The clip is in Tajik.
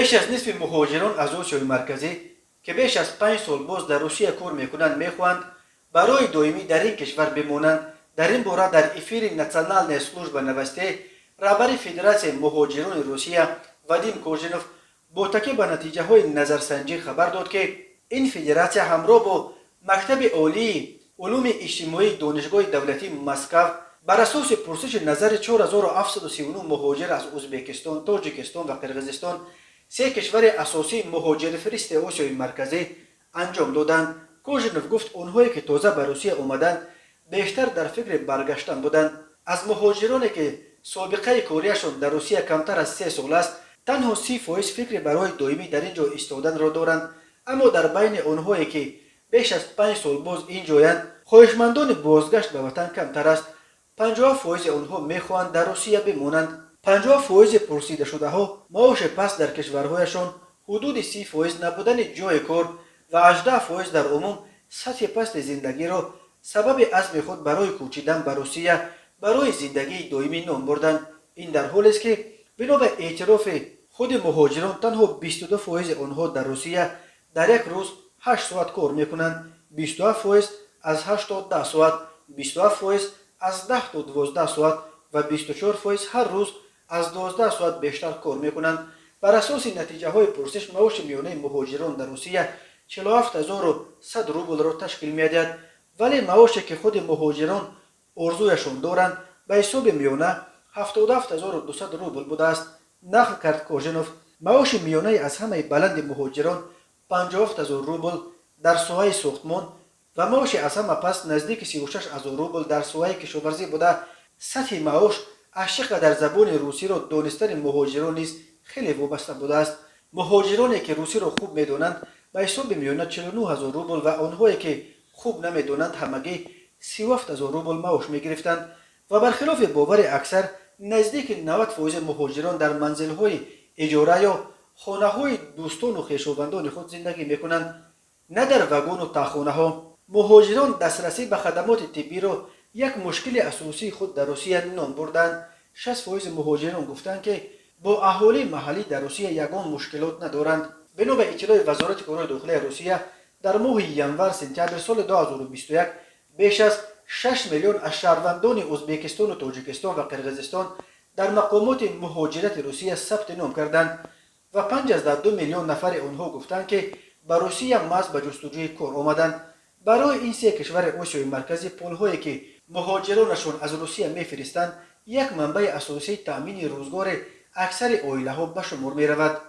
Беш аз нисфи муҳоҷирон аз Осиёи Марказӣ, ки беш аз 5 сол боз дар Русия кор мекунанд, мехоҳанд барои доимӣ дар ин кишвар бимонанд. Дар ин бора дар эфири Национальная служба новостей раҳбари Федератсияи муҳоҷирони Русия Вадим Кожинов бо такя ба натиҷаҳои назарсанҷӣ хабар дод, ки ин федератсия ҳамроҳ бо Мактаби олии улуми иҷтимоии Донишгоҳи давлатии Москав бар асоси пурсиши назари 4739 муҳоҷир аз Ӯзбекистон, Тоҷикистон ва Қирғизистон, се кишвари асосии муҳоҷирфиристи Осиёи Марказӣ, анҷом доданд. Кожинов гуфт, онҳое ки тоза ба Русия омаданд, бештар дар фикри баргаштан буданд. Аз муҳоҷироне, ки собиқаи кориашон дар Русия камтар аз 3 сол аст, танҳо 30% фикри барои доимӣ дар ин ҷо истоданро доранд. Аммо дар байни онҳое, ки беш аз 5 сол боз ин ҷоянд, хоҳишмандони бозгашт ба ватан камтар аст. 57 фоизи онҳо мехоҳанд дар Русия бимонанд. 50 фоизи пурсидашудаҳо маоши паст дар кишварҳояшон, ҳудуди 30% набудани ҷойи кор ва 18% дар умум сатҳи пасти зиндагиро сабаби азми худ барои кӯчидан ба Русия барои зиндагии доимӣ ном бурданд. Ин дар ҳолест, ки бино ба эътирофи худи муҳоҷирон, танҳо 22 фоизи онҳо дар Русия дар як рӯз 8 соат кор мекунанд, 27% аз 8 то 10 соат, 27% аз 10 то 12 соат ва 24% ҳар рӯз аз 12 соат бештар кор мекунанд. Бар асоси натиҷаҳои пурсиш, маоши миёнаи муҳоҷирон дар Русия 47 100 рублро ташкил медиҳад, вале маоше, ки худи муҳоҷирон орзуяшон доранд, ба ҳисоби миёна 77 200 рубл будааст, нақл кард Кожинов. Маоши миёнаи аз ҳамаи баланди муҳоҷирон, 57 000 рубл, дар соҳаи сохтмон ва маоши аз ҳама паст, наздики 36 000 рубл, дар соҳаи кишоварзӣ буда. Сатҳи маош аз чӣ қадар забони русиро донистани муҳоҷирон низ хеле вобаста будааст. Муҳоҷироне, ки русиро хуб медонанд, ба ҳисоби миёна 49 000 рубл ва онҳое, ки хуб намедонанд, ҳамагӣ 37 000 рубл маош мегирифтанд. Ва бархилофи бовари аксар, наздики 90 фоизи муҳоҷирон дар манзилҳои иҷора ё хонаҳои дӯстону хешовандони худ зиндагӣ мекунанд, на дар вагону таҳхонаҳо. Муҳоҷирон дастрасӣ ба хадамоти тиббиро як мушкили асосии худ дар Русия ном бурданд. 60 фоизи муҳоҷирон гуфтанд, ки бо аҳолии маҳаллӣ дар Русия ягон мушкилот надоранд. Бино ба иттилои Вазорати корҳои дохилияи Русия, дар моҳи январ сентябр соли 2021 беш аз 6 миллион аз шаҳрвандони Ӯзбекистону Тоҷикистон ва Қирғизистон дар мақомоти муҳоҷирати Русия сабти ном карданд ва 5,2 миллион нафари онҳо гуфтанд, ки ба Русия маҳз ба ҷустуҷӯи кор омаданд. Барои ин се кишвари Осиёи Марказӣ пулҳое, ки муҳоҷиронашон аз Русия мефиристанд, як манбаи асосии таъмини рӯзгори аксари оилаҳо ба шумор меравад.